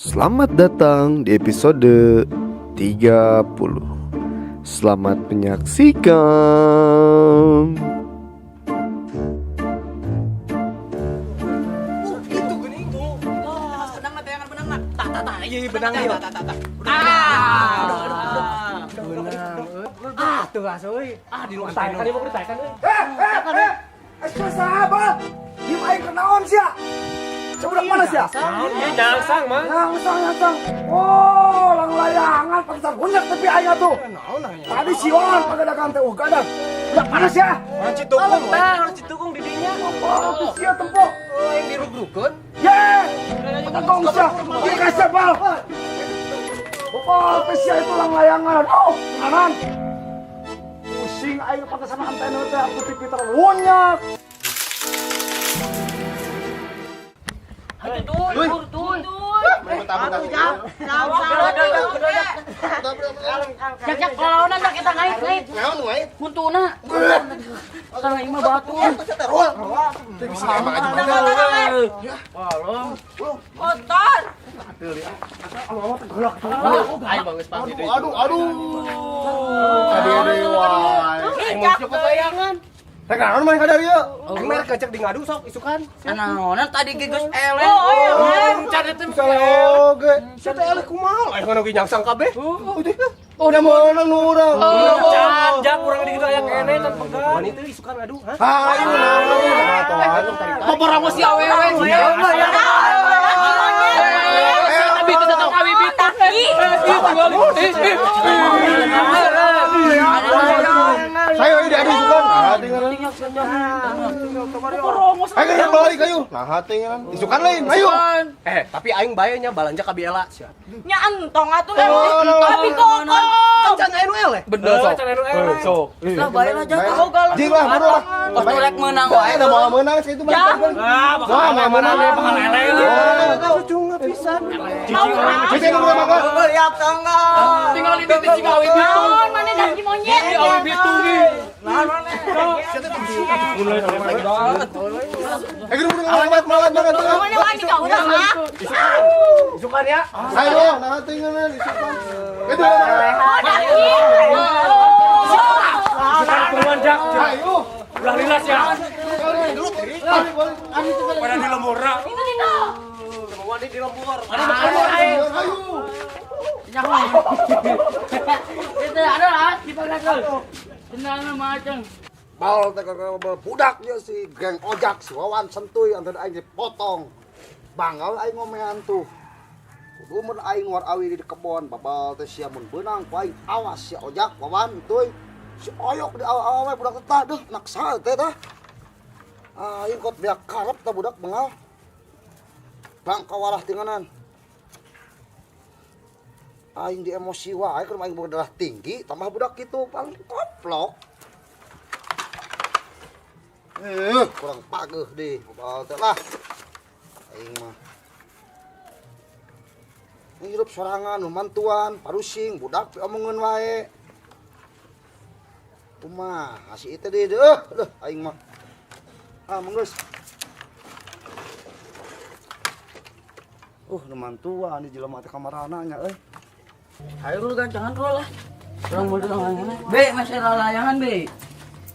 Selamat datang di episode 30. Selamat menyaksikan. Itu gini tuh. Benang na tayangan benang na. Tak tak tak. Iya, benang ieu. Tak tak tak. Ah. Benang. Ah, tuh asuy. Ah, di luar taekan ieu mah kudu taekan euy. Eh, eh, eh. Eh, sahabat. Di aing kenaon sia? Sebudak mana sia? Naon ieu nyangsang, Mang? Langsung, langsung. Oh, lang layangan pakai bunyak tapi aing atuh. Naon nanya? Tadi sion pagadagan teh uh gadag. Budak mana sia? Orang Citukung tah, orang Citukung di dinya. Oh, tuh sia tempo. Oh, yang dirugrukeun. Ye! Petegong sia. Ieu kasep bal. Oh, teh sia itu lang layangan. Oh, kanan. Pusing aing pakai sama antena teh atuh TV terlunyak. Jak jak kalaonan jak kita ngait ngait. Naon nu ngait? Huntuna. Kalau ieu mah batu. Kotor. Aduh, aduh, aduh. Kadere wae. Aing mau cokot layangan. Rek naon mah kadar ieu? Aing merek kacek di ngadu sok isukan. Naonan tadi ge geus eleh. Can eta Misalnya oge. Sia teh eleh kumaha? Aing ngono ge nyangsang kabeh. Oh, udah meunang nu urang. Can, jak urang di kitu aya kene tan pegang. Wani teh isukan ngadu, ha? Hayu naon Paparang si awewe. Tapi itu tetap awi bitung. Saya ieu diadu isukan. Nah, tinggalan. Ayo geus balik ayo. Nah, tinggalan. Isukan lain, ayo. Eh, tapi aing bae nya balanja ka Biela sia. Nya entong atuh Oh, no. tapi koko. Can aya nu eleh. Bener sok. Can aya nu eleh. Sok. Lah bae lah jak boga. Jing lah, bodo lah. Pas rek meunang Wah, wae. ada mau meunang sih itu mah. Ah, bakal Wah, mau meunang eleh, bakal eleh. Cuma pisan. Cicing nu makan. Tinggal di titik si awi bitung. Naon mana daki monyet? Awi bitung ge. Eh, geus banget, malat banget. Mana wani ka urang ah? Isukan ya. Ayo, nah tinggalan isukan. Itu. Oh daki. Isukan buruan jak. Ayo. Ulah lilas ya. Balik, balik. Pada di lembur. Itu dito. Wani di lembur. Ayo. Ayo. Itu ada lah di pagakal. Tenang macam. Bal teh budaknya si geng ojak si Wawan sentuy antara aing dipotong. Banggal aing ngomean tuh. Kudu mun aing war awi di kebon babal teh sia mun beunang ku aing awas si ojak Wawan tuy. Si oyok di awe-awe budak teh tah deuh anak saha teh tah. Aing kot beak karep tah budak bengal. Bangka warah tinganan. Aing di emosi wae keur aing boga darah tinggi tambah budak kitu paling koplok. Kurang pageuh deh, babal teh lah. Aing mah. Ini hirup sorangan, nu mantuan, parusing, budak omongeun wae. Kumaha si ieu teh deuh, deuh aing mah. Ah, manggeus. Nu mantuan di jelema teh kamarana nya euy. Ayo lu gancangan lu lah. Urang bodoh layangan. Be, masih layangan be.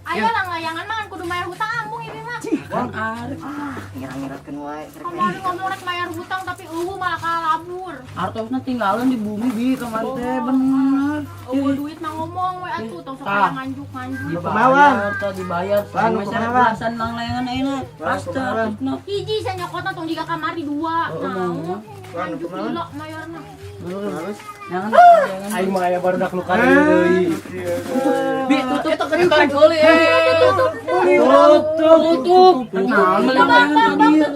Ayo lang layangan mah kudu bayar hutang ambung ieu mah. Kan arek ah ngira-ngirakeun wae. Kamari ngomong rek bayar hutang tapi eueuh malah kalabur. Artosna tinggalan di bumi bi kamari teh bener. Eueuh duit mah ngomong we atuh tong sok aya nganjuk-nganjuk. Dibayar tah dibayar. Masih belasan lang layangan ayeuna. Pasti artosna. Hiji saya nyokotna tong jiga kamari dua. Naon? Nganjuk lila mayarna. Jangan jangan. Aing mah aya barudak nu ka dieu deui. Bi tutup tutup boleh. Tutup tutup. Nah, melang layangan ka dieu.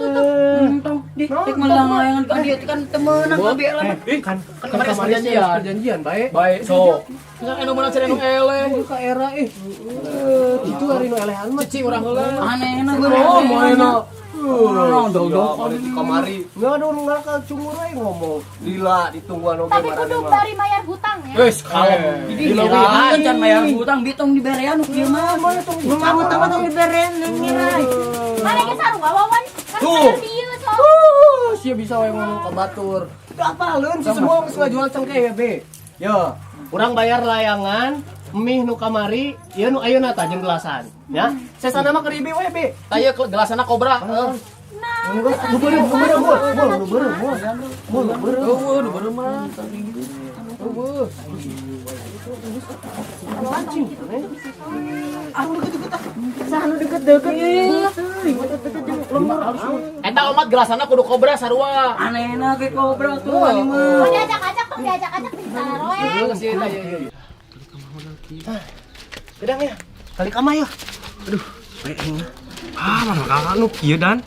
Entong di tek melang layangan ka dieu kan temenan ka bi lah. Kan kemarin perjanjian, perjanjian bae. Bae sok. Nya anu meunang cenah nu eleh. Ka era ih. Itu hari nu elehan mah Cici urang heula. Anehna Oh, moena. Dong di kamari. Enggak dong, enggak ka cungur aing ngomong. Lila ditungguan oge Tapi kudu bari bayar hutang ya. Geus kalem. Jadi kan can bayar hutang bitong diberean nu kieu mah. Mah hutang mah tong diberean ngirai. Mana ge sarua Wawan? Kan Tuh. bayar dieu sok. Sia bisa we ngomong ka batur. Teu apaleun si semua geus ngajual cengkeh ya, Be. Yo, urang bayar layangan, mih nu kamari, ieu nu ayeuna tah jeung gelasan, ya. Sesana mah keribi we, Be. Tah ieu gelasana kobra. Heeh. Nu beureum, nu beureum, mul, mul, nu beureum, mul. Mul, nu beureum. Eueuh, nu beureum mah. Eueuh. Eta omat gelasana kudu kobra sarua. Anehna ge kobra tuh ani mah. Mau diajak-ajak, tong diajak-ajak di sana roe. Heeh, sih eta ieu. Gedang ya. Kali kamar ya. Ah, mana kakak nu kieu dan?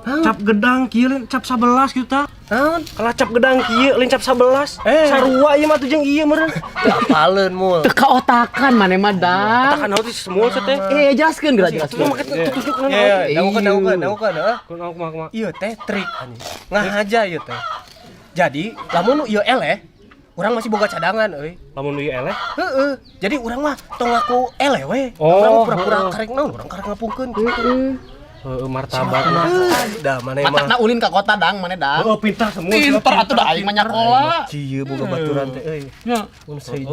Cap gedang kieu lain cap 11 gitu ta. Naon? Kalah cap gedang kieu lain cap 11. Sarua ieu mah tuh jeung ieu meureun. Teu apaleun mul. Teu kaotakan maneh mah dang. Takan naon teh semua teh. Eh, jelaskeun geura jelaskeun. Itu mah tutujuk naon. Iya, dangukeun, dangukeun, dangukeun, heuh. Kumaha kumaha kumaha. Ieu teh trik anjing. Ngahaja ieu teh. Jadi, lamun nu ieu eleh, urang masih boga cadangan euy. Lamun nu ieu eleh. Heeh. Jadi urang mah tong ngaku eleh we. Oh, Urang mah pura-pura heeh. karek naon, urang karek ngapungkeun gitu. Heeh, martabat. Dah mana mah. Matakna ulin ka kota dang maneh dang. Heeh, pintar semua. Pintar atuh da aing mah nyakola. Cieu boga baturan teh euy. Nya. Mun sahiji.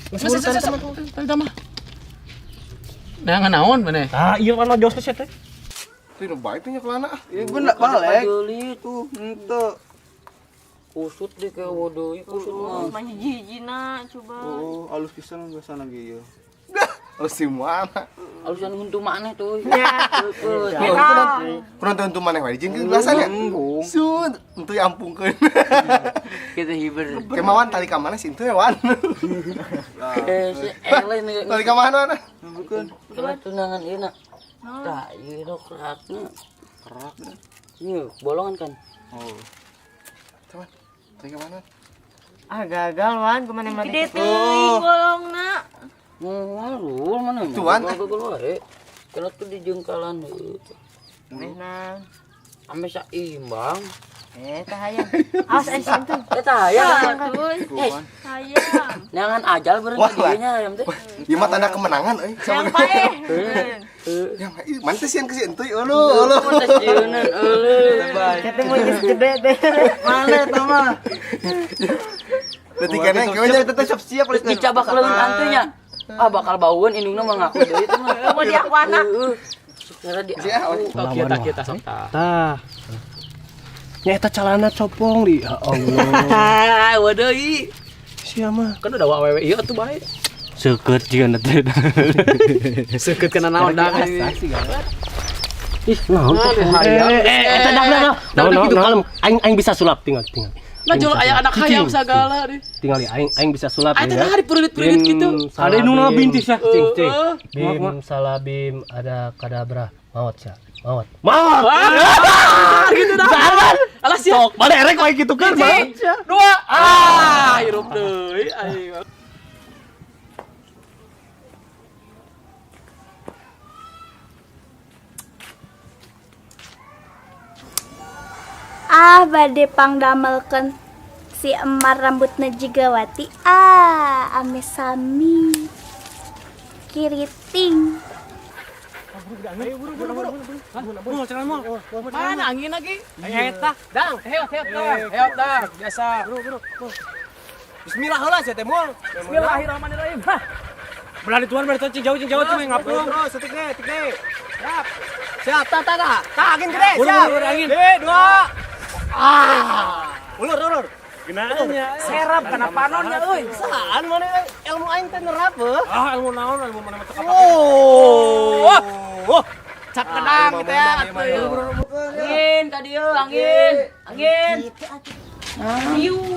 Geus geus geus. Tah mah. Nah, naon maneh? Ah, ieu kan jos teh teh. Itu nu baik teh nya kelana. Ieu bener balik. Tuh, Henteu. Kusut deh kayak waduh, kusut mah. Mah hiji-hijina coba. Oh, alus pisan biasa lagi ieu. Oh si mana? Alusan huntu maneh tuh. Kurang tentu maneh wae jeung gelasan ya. Sun, entu ampungkeun. Kita hiber. Kemawan tali ka mana sih entu ya wan. Eh, si eleh nih. Tali ka mana mana? Kalau tunangan ieu na. Tah, ieu do kerakna. Kerak. Ieu bolongan kan. Oh. Teman, tali ka mana? Ah gagal Wan, kemana mana Gede teuing golongna. Moal lu mana? Tuan. Gagal wae. Kalau tuh di jengkalan heuh. Nah, Ame saimbang. eh tah hayang. Awas eh situ. Eh tah hayang. Tuh. Hayang. Jangan ajal beureun Wah, ka dieu nya ayam teh. Ieu mah tanda kemenangan euy. Yang paeh. Ya, ih, mana teh sieun ke si entuy eueuh eueuh. Teh sieuneun eueuh. Kita mau geus gede deh. Mana eta mah? Berarti kana kayaknya Kita teh siap-siap Terus dicabak leuweung antunya. Ah bakal baueun indungna mah ngaku deui teh mah. Mau diaku anak. Heeh. Kira di Oh, kieu tah kieu tah sok tah. Tah. Nya eta calana copong di. Ya Allah. Waduh ih. Sia mah. Kan udah awewe ieu atuh bae. Seukeut jiga teh. Seukeut kana naon dang. Ih, naon teh? Eh, eta dah dah. Naon, Dah gitu naon, kalem. Aing aing bisa sulap tinggal tinggal. Nah, jual aya anak hayam sagala deh. Tinggal ya aing aing bisa sulap Aya teh nah dipurit-purit gitu. Ada indungna bintis ya. Cing cing. Bim Bim salabim ada kadabra maot ya. Maot. Maot. Ah, gitu dah. Alah sia. Sok, mana erek wae gitu kan. Hiji, dua. Ah, hirup deui aing. Ah, bade pangdamelkeun si Emar rambutna jigawati. Ah, ame sami. Kiriting. Mana angin lagi? Eta, dang, heot heot dang, heot dang, biasa. Bismillah heula sia teh mul. Bismillahirrahmanirrahim. Hah. Berani tuan berani tuan cing jauh cing ngapung. Terus setik deh, tik deh. Siap. Siap, tah tah tah. Tah angin gede, Ulur, siap. ulur, angin. Dua, dua. Ah. Ulur, ulur. Genaannya. Serap kana panonnya euy. Saan mana ilmu aing teh nerap heuh. Ah, ilmu naon, ilmu mana mah teu kapake. Oh. Oh. Cap kedang gitu ya. Angin ka dieu, angin. Angin.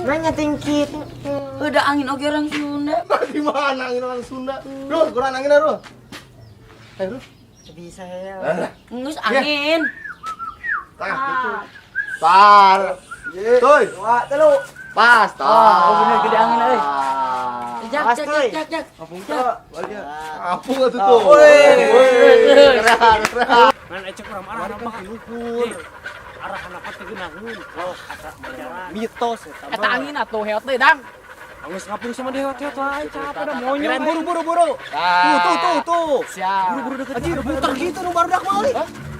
Nanya tingkit. Udah angin oge orang Sunda. Di mana angin orang Sunda? Duh, kurang angin Ruh. Eh, Ruh. Bisa ya. Geus angin. Tah, gitu. Tar. Tuy. Dua, telu. Pas, tah. Oh, bener gede angin euy. Jak Awas, jak tuh. jak jak. Apung teh. Apung atuh tuh. Wih. Keren, keren. Ngan ecek urang arah nampak luhur. Arah anak teh geunaheun. Oh, asa Mitos eta Eta angin atuh heot deui dang. Geus ngapung sama dewa-dewa lain capek dah monyong. Keren buru buru buru. Tuh tuh tuh tuh. Siap. Buru buru deket. Anjir, putar gitu nu barudak mah euy.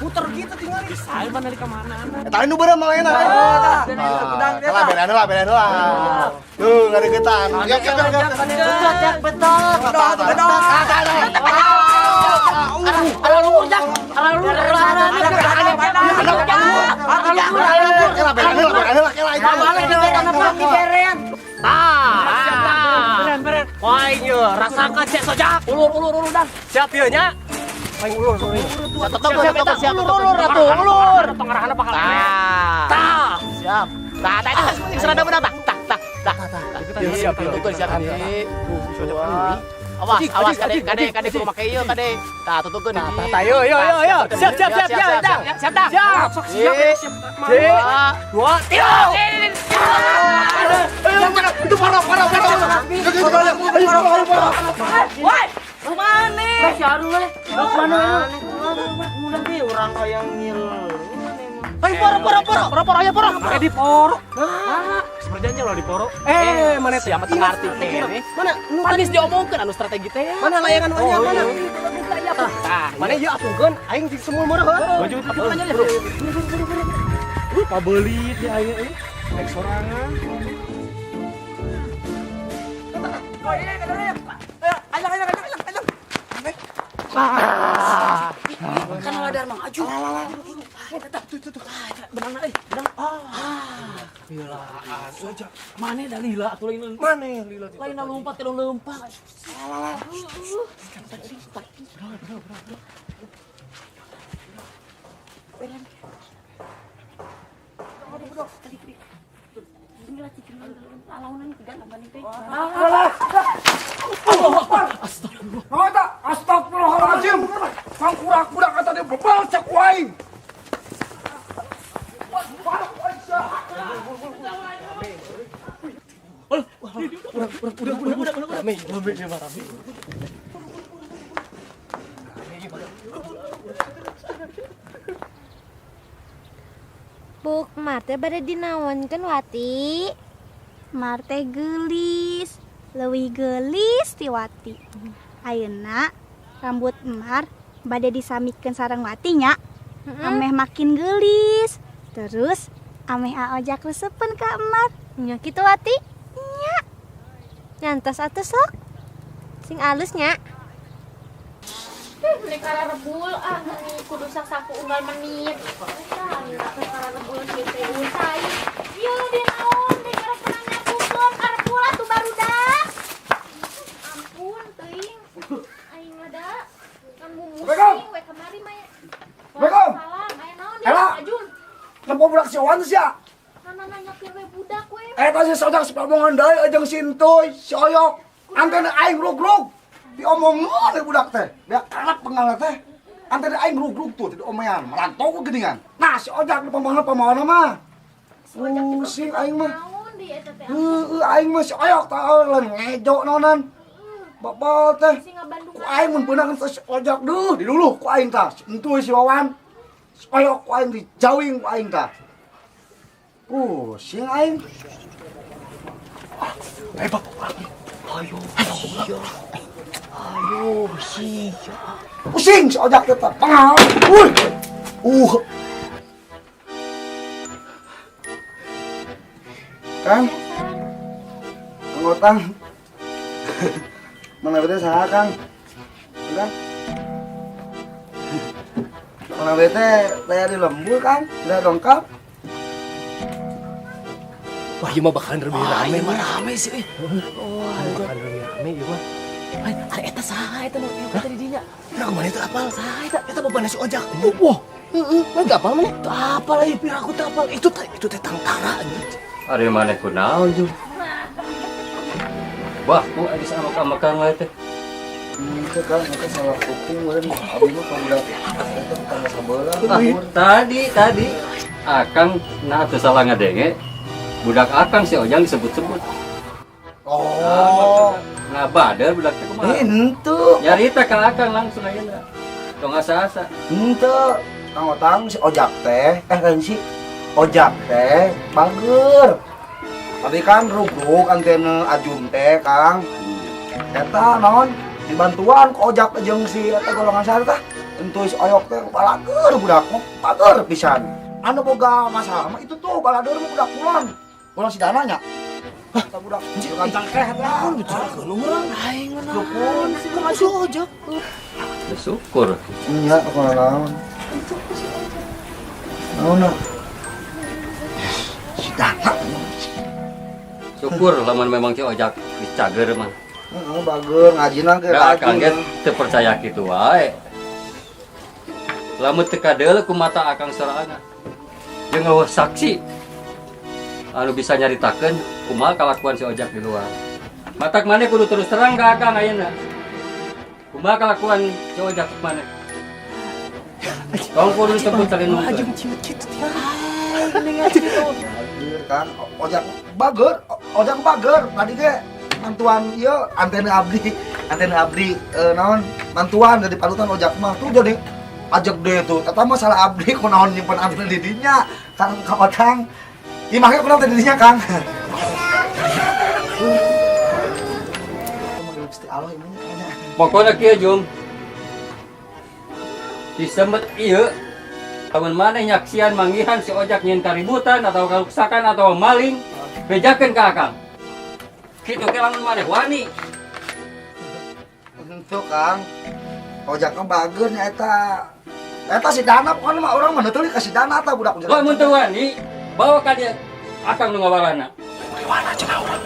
Muter gitu tinggal. Bisa mana di kamana? Eta nu beureuh mah enak. Kalah beda heula, beda heula. Tuh, ngadeukeutan. Siap, siap, siap. Betot jak betot. Betot, betot. Arah luhur jak. Arah luhur. Arah Kela beda heula, beda heula, kela itu. Balik di tanah pak diberean. Tah. Beren beren. Wah, ieu rasakan cek sojak. Ulur ulur ulur dah. Siap ieu nya. Aing ulur ulur. Siap siap ulur ulur atuh ulur. Pengarahanna bakal aneh. Tah. Siap. Tah tah tah serada benar tah tah tah tah. Siap, Tutup siap. Awas, awas kade kade kade kudu make ieu kade. Tah tutupkeun Tah, tah, yo yo yo yo. Siap siap siap siap siap. Siap tah. Siap. Sok siap ya, siap. Siap. Dua, tiga. Itu parah, parah, parah. Woi, mana? Si Arul we. Mana? Udah bi urang hayang ngil. Ayo poro poro poro. Poro poro ayo poro. Pakai di poro. Seperjanjian lo di poro. Eh, mana Siapa teu ngarti teh. Mana? Nu Panis diomongkeun anu strategi teh. Mana layangan wanya mana? Tah, Mana ieu apungkeun aing di semul meureun. Baju itu aja deh. Pabelit di aing euy. Naik sorangan. Kan ladar Mang Aju. Benang euy, benang. Ah. Lila. Mana dah lila atuh lain. Mana lila? Lain lompat ke lompat. Nah, eta astagfirullahaladzim. Mangkurak budak kata dia bebal cek aing. Rame, rame, rame. Buk Marte bade dinaonkeun Wati. Marte gelis, leuwih gelis ti Wati. Ayeuna rambut Emar bade disamikeun sareng Wati nya. Ameh makin gelis. Terus ameh aojak resepen ka Emar. Nya kitu Wati. Nya. Nyantos atuh sok. Sing alus nya. Beli rebul ah meni kudu sasapu unggal menit. Eta lila teh rebul kieu usai. Ieu di naon deui karepna nyapukeun karebul atuh barudak. Ampun teuing. Aing mah da kan Assalamualaikum. musing we kamari mah. Ya. Assalamualaikum. Waalaikumsalam. Aya naon di Ela. Ajun? Nempo budak si Owan sia. Nana nanyakeun we budak we. Eta si sojak si omongan deui jeung si Entuy, si Oyok. Antena aing rug-rug. Diomong deui budak teh. Dia kalap penggal teh. Antena aing rug-rug tuh tidak omean, merantau ku geuningan. Nah, si Ojak nu pamaona mah. Pusing aing mah. Naon di eta teh? Heueuh aing mah si Oyok tah lain ngejo naonan. Bebal teh. Si ngabandungan. Ku aing mun beunang teh si Ojak duh diluluh ku aing tah. Si Entuy si Wawan. Si Oyok ku aing dijauing ku aing tah. Pusing aing. Eh, bapak. Ayo, ayo. Ayo, sia. Pusing si Ojak teh tah. Pengal. Wuih. Kang. Kang Otang. Mana bete saha Kang? Kang. Mana bete teh di lembur Kang, sudah lengkap. Wah, ieu mah bakalan lebih Wah, rame ieu mah rame sih euy. Wah, bakalan lebih rame ieu mah. Ai, ari eta saha eta nu ieu tadi dinya? Nah, kemana itu apal? Saha eta? Eta babana si Ojak. Wah, heeh, mana teu apal mana? Teu apal euy, piraku teu apal. Itu teh tangtara anjir. Ari maneh kunaon jeung? Wah, ku ari sama-amakan wae teh. Itu kan, itu salah kuping meureun abi mah pemuda itu tetangga sabelah. Ah, tadi Akang nah teu salah ngadenge. Budak Akang si Ojang disebut-sebut. Oh. Nah, bader budak teh kumaha? Henteu. Nyarita ka Akang langsung ayeuna. Tong asa-asa. Henteu. Kang Otang si Ojak teh, lain si Ojak teh bager. Tapi kan rugrug antena Ajun teh Kang. Eta naon dibantuan ku Ojak jeung si eta golongan saha tah? Entuh si Oyok teh balageur budak mah bager pisan. Anu boga masalah mah itu tuh balageur mah budak kulon. Kulon si Dana nya. Hah, eta budak tukang cangkeh eta. Bicarakeun urang. Aing mah naon si Ojak. Bersyukur. Nya kunaon naon. Naon? Si Dana. Syukur lamun memang si Ojak geus cager mah. Heeh, bager ngajina ge Da akang ge teu percaya kitu wae. Lamun teu kadeuleu ku mata akang sorangan. Jeung eueuh saksi anu bisa nyaritakeun kumaha kalakuan si Ojak di luar. Matak maneh kudu terus terang ka akang ayeuna. Kumaha kalakuan si Ojak ke maneh? Tong kudu disebut salinungkeun. Ajeng ciut kitu teh. Bager kan, Ojak bager, Ojak bager. Tadi ge mantuan ieu antena abdi naon mantuan dari palutan Ojak mah tuh jadi ajak deh tuh. Eta mah salah abdi kunaon nyimpen antena di dinya Kang ka Otang. Imahnya kunaon teh di dinya Kang. Gusti Allah ini kayaknya. Pokoknya kieu Jum. Disemet ieu lamun maneh nyaksian manggihan si Ojak nyin kaributan atau karuksakan atau maling, bejakeun ka akang. Kitu ke lamun maneh wani. Henteu Kang. Ojak mah bager nya eta. Eta si Dana pokona mah urang mah neuteuli ka si Dana tah budak. Lamun teu wani, bawa ka dieu akang nu ngawarana. Mana cenah urang?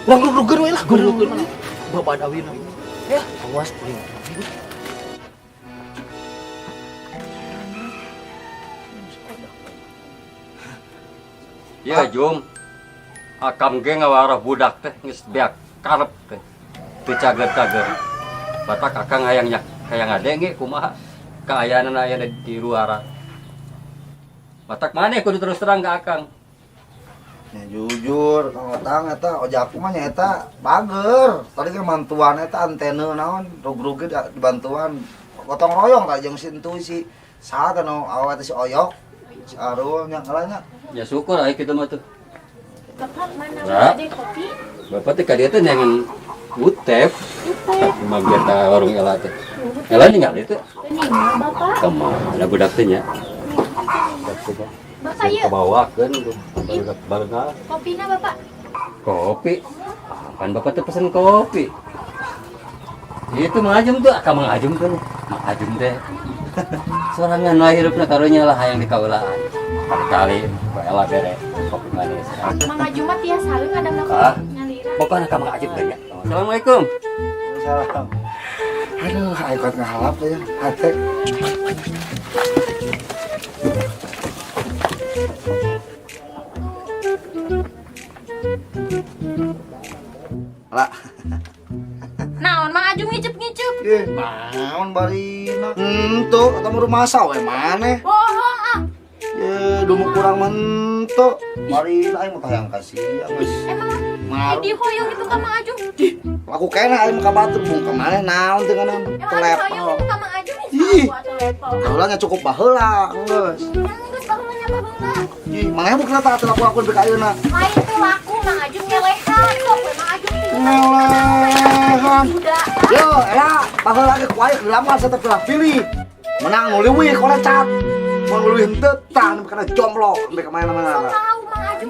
Urang rugeun we lah, rugeun. Bapak dawina. Ya, awas teuing. Ya Jum, akang ge ngawarah budak teh geus beak karep teh. Teu cager-cager. Batak akang hayang hayang ngadenge kumaha kaayaan aya di luar. Batak maneh kudu terus terang ka akang. Ya jujur, Kang Otang eta Ojak mah nya eta bager. Tadi ge mantuan eta antena naon rug-ruge dibantuan. Gotong royong tah jeung si entuy si saha teh nu awewe teh si Oyok. Si Arul nya ngalanya. Ya syukur aya kitu mah tuh. Bapak mana Nah. bade kopi? Bapak teh ka dieu teh neangan utep. Utep. Mampir ka warung Ela teh. Ela ningali teh. Teu Bapak. Kumaha budak teh nya. Budak teh. Bapak ieu. Kebawakeun budak barengan. Kopina Bapak. Kopi. Apaan Bapak teh pesen kopi? Itu Mang Ajum tuh, ka Mang Ajum tuh. Mang Ajum teh. Sorangan wae hirupna karunya lah hayang dikaulaan. Kali-kali ku Ela bere kopi manis. Mang Ajum mah tiasa we ngadamel Ah. nyalira. Pokokna ka Mang Ajum teh nya. Assalamualaikum. Waalaikumsalam. Aduh, aing kuat ngahalap teh ya. Hate. Lah. Naon Mang Ajum ngicep-ngicep? Ih, naon barina? Henteu, eta mah rumasa we maneh. Bohong ah. Ye, dumu kurang henteu. Barina aing mah hayang ka sia geus. Emang Maru. dihoyong itu ka Mang Ajum? Laku keneh aing mah ka batur bung ka maneh naon teh nganan Emang telepon. dihoyong itu ka Mang Ajum ih. Ih. Sapu atuh level. Baheula nya cukup baheula geus. Geus baheula nya baheula. Ih, maneh bukan tah teu laku-laku beka ayeuna. Lain teu laku Mang Ajum ngelehan sok we Mang Ajum teh. Ngelehan. Duda. Yo, Ela, baheula ge ku aing dilamar saya teh pilih. Menang nu leuwih kolecat. Mun leuwih henteu tah nu kana jomblo sampai ka mana-mana. Tahu Mang Ajum.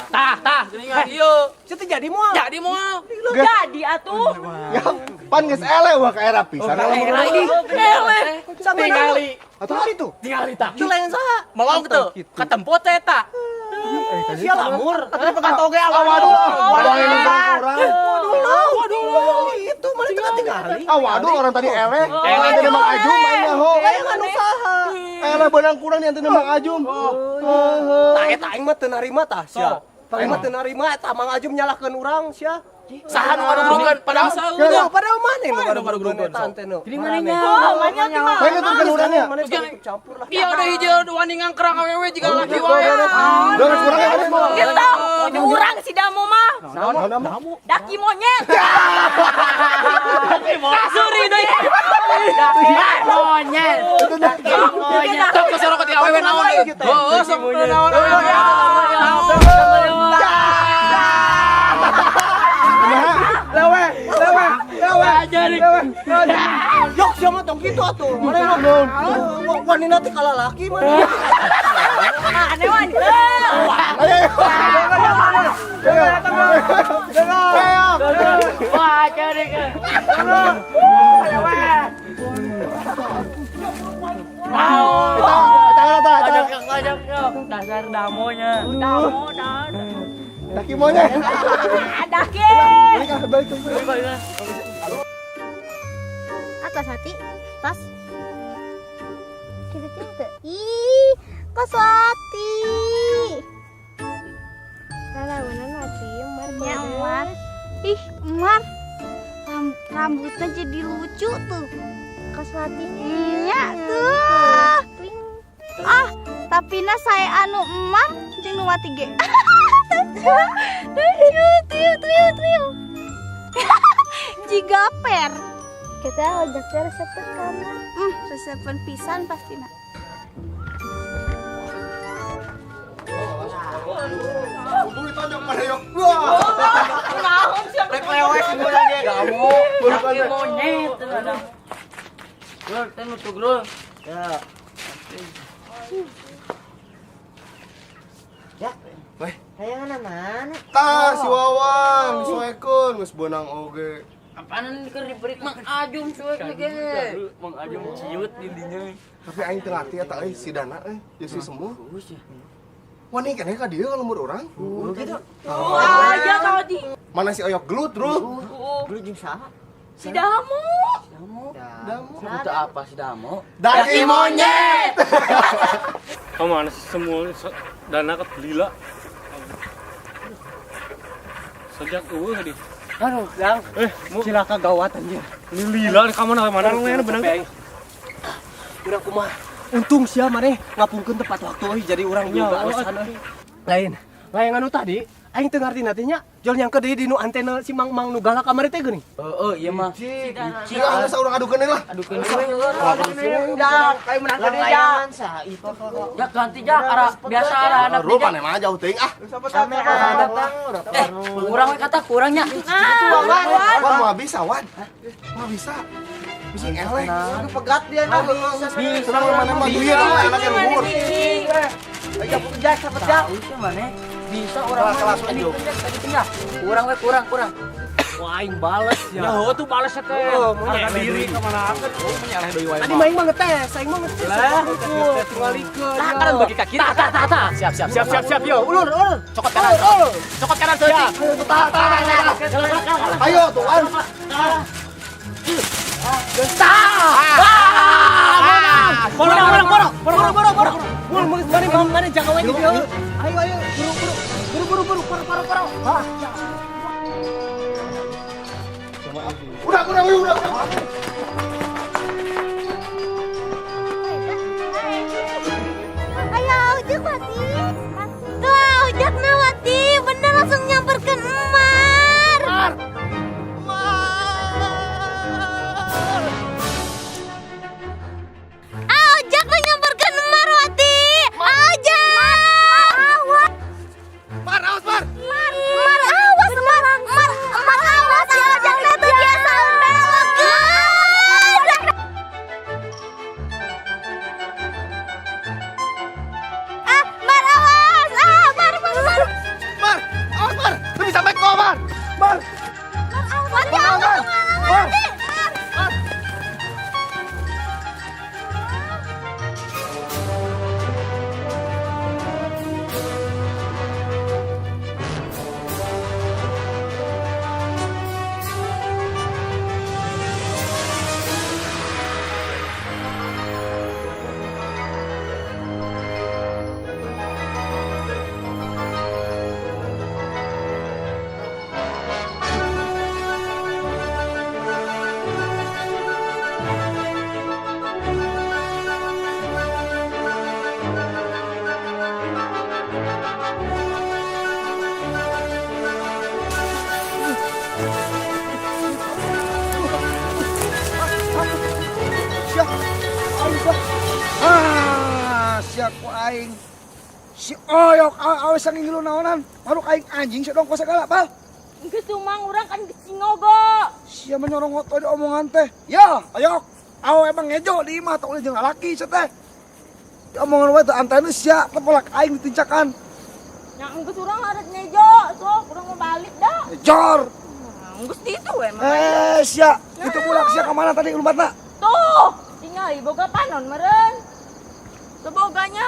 Tah, tah, geuningan ieu. Situ jadi moal. Jadi moal. Jadi atuh. Ya, pan geus eleh wah ka era pisan. Eleh. Tingali. Atuh itu. Tingali tah. Itu lain saha? Melong teu. Katempo teh eta. Sia lamur. Atuh pegang toge ala Waduh, waduh. waduh, Waduh, itu mana teu katingali. Ah, waduh orang tadi eleh. Eleh. Eleh Mang Ajum main nyaho. Lain anu saha? Eleh beunang kurang di antena Mang Ajum. Tah eta aing mah teu narima tah sia. Aing mah teu narima eta Mang Ajum nyalahkeun urang sia. Saha nu ngadugrukeun padahal Ya, padahal mana nu ngadugrukeun eta antena. Jadi manehnya. Main nuturkeun urangnya. Mana campur lah. Iya udah hijau wani ngangkrang awewe jiga laki wae. Udah kurang ya mah. Gitu. Urang si Damu mah. Daki monyet. Kasuri deui. Monyet. Monyet. Sok kesorok ti awewe naon deui. Heuh, sok naon awewe. Lewe, lewe, lewe. Sia mah tong kitu atuh. Mana mah wani nanti kalah laki mana. Aneh wan. Wah, cari ke. Dasar damonya. Damo, damo. Daki monyet. Daki. Balik, balik. Atas hati, tas. Kita cinta. Ih, koswati. Lalawanan Wati, Mar. Ya, Mar. Ih, Mar. Rambutnya jadi lucu tuh. Koswatinya. Iya tuh. Ah, tapi na saya anu emam jeung nu Wati ge. Lucu, tuyul, tuyul, tuyul. Jiga per. Kita ojaknya resepen kamu. Resepen pisan pasti nak. Untung ditonjok mana yuk. Naon sih rek lewek gimana dia. Kamu kaki monyet ada. Grul, teh nutup grul. Ya. Ya. Weh, hayangan mana? Tah si Wawan, disuekeun geus beunang oge. Apaan keur diberi Mang Ajum cuek ge. Mang Ajum ciut di dinya. Tapi aing teu ngarti eta euy si Dana euy, jeung si Semul. Wani keneh ka dieu ka lembur urang. Gitu. Wah, aja ka di. Mana si Oyok gelut, Bro? Gelut jeung saha? Si Damo. Damo. Damo. Sebut apa si Damo? Daki monyet. Kamu mana si Semul Dana ke lila. Sejak eueuh tadi. Aduh, Yang. Cilaka gawat anjir. Ini lila kamu mana mana lu benang. Urang kumaha? Untung sia maneh ngapungkeun tepat waktu euy jadi urang juga alasan euy. Lain, layangan nu tadi aing teu ngarti nantinya jol nyangke deui di nu antena si Mang-mang nu galak kamari teh geuning. Heeh, ieu mah. Cik, ah geus urang adukeun deui lah. Adukeun deui. Jak, kayak menang deui jak. Jak ganti jak arah biasa arah anak. Ru maneh mah jauh teuing ah. Kurang we kata kurangnya. Wan moal bisa, Wan. Moal bisa. Bisa eleh. Aduh pegat dia Bisa. Senang maneh mah duit anaknya luhur. Jak, jak, cepet jak. Bisa orang kelas mah tadi kurang we kurang kurang. Wah, aing bales ya. Ya heuh tuh bales teh. Harga diri ka mana menyaleh deui wae. Tadi mah aing mah ngetes, aing mah ngetes. Lah, tingalikeun. Tah kanan bagi ka kiri. Tah tah tah. Siap siap siap siap siap yo. Ulur, ulur. Cokot kanan. Cokot kanan saeutik. Tah tah tah. Ayo tuh Wan. Tah. Borok borok borok. Borok borok borok. Mul mane mane jaga we di dieu. Ayo ayo buru buru. Buru buru buru paro paro paro. Hah. Udah udah udah. Ayo ojek Wati. Tuh ojek na Wati, bener langsung nyamperkeun Emar. Mar. Ah, ojek lu nyamperkeun Emar Wati. Ojek. Mar, awas Mar. Mar, Mar, awas Mar, Mar, Mar awas ya ojek na tuh biasa belok. Ah, Mar awas, ah, Mar, Mar, Mar. Mar, awas Mar. Lu bisa beko Mar. Mar. Wati, awas Mar. ngalangan Mar. Wati. Sia. Aing sia. Ah, sia ku aing. Si Oyok awe sang ngilu naonan. Maruk aing anjing sia dongko segala, Pal. Geus tuh Mang urang kan geus cingogo. Sia menyorongot we di omongan teh. Ya, Oyok. Awewe emang ngejo di imah tong jeung lalaki sia teh. Omongan wae teu antena sia, tepelak aing ditincakan. Nya geus urang arek ngejo, sok urang mau balik dah. Jor. Geus ditu we mah. Eh, sia, itu budak sia ka mana tadi lumpatna? Tuh, tinggal boga panon meureun. Teu boganya.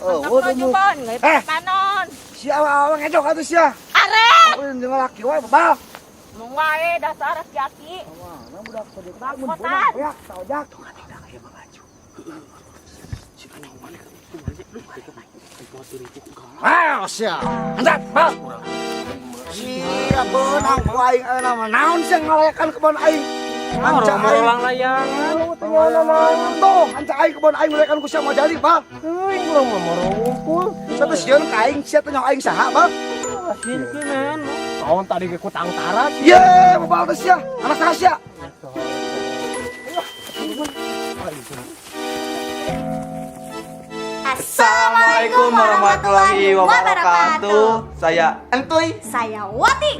Oh, Mantap maju bon, nggak Eh. panon. Sia awewe ngejo atuh sia. Arek. Ulin jeung lalaki wae bebal. Mong wae dasar aki-aki. Mana budak tadi? Bangkotan. Ya, tau jak. Ah, sia. Handap, bal. Sia beunang ku aing ayeuna mah. Naon sia ngalayakan kebon aing? Anca aing. Orang layangan. Tuh, anca aing kebon aing ngalayakan ku sia mau jadi, bal. Euy, urang mah moro ngumpul. Sia teh sieun ka aing, sia teh nyaho aing saha, bal? Tahun tadi ge ku tangtara sih. Ye, bebal teh sia. Anak saha sia? Assalamualaikum warahmatullahi wabarakatuh. Saya Entuy. Saya Wati.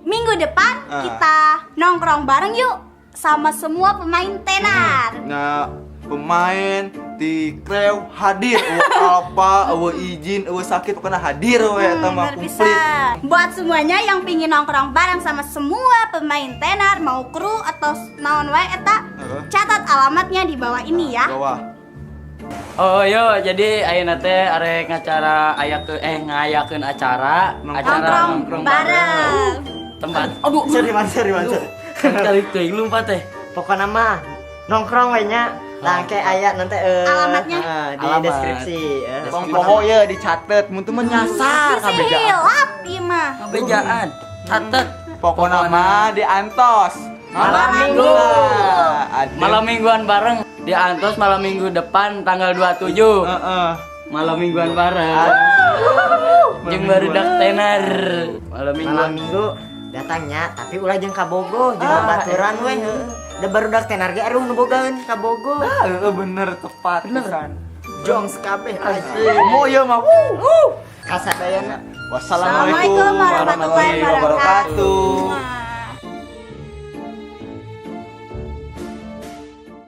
Minggu depan kita nongkrong bareng yuk sama semua pemain tenar. Nah, pemain di kreu hadir, eueuh apa, eueuh izin, eueuh sakit pokoknya hadir we eta mah Bener komplit. pisan. Buat semuanya yang pingin nongkrong bareng sama semua pemain tenar, mau kru atau naon wae eta, catat alamatnya di bawah ini ya. Bawah. Oh yo, jadi ayeuna teh arek ngacara aya ngayakeun acara, acara Nongkrong bareng. Tempat. Aduh, Sorry man, sorry man. sorry. kali teuing lumpat teh. Pokoknya mah nongkrong we nya. Langke aya nanti Alamatnya? di Alamat. deskripsi. Tong poho ye dicatet mun teu mah nyasar kabejaan. Hilap ieu mah. Kabejaan. Catet. Pokokna mah diantos. Malam Minggu. Ada. Malam mingguan bareng di Antos malam minggu depan tanggal 27. Heeh. Malam mingguan bareng. Jeung barudak tenar. Malam mingguan. Malam minggu datangnya tapi ulah jeung kabogo jeung babaturan we heueuh. Da barudak tenar ge aruh nu bogaeun kabogo. Ah, heeh, bener tepat pisan. Jong kabeh asik. Mo ieu mah. Kasadayana. Wassalamualaikum warahmatullahi wabarakatuh.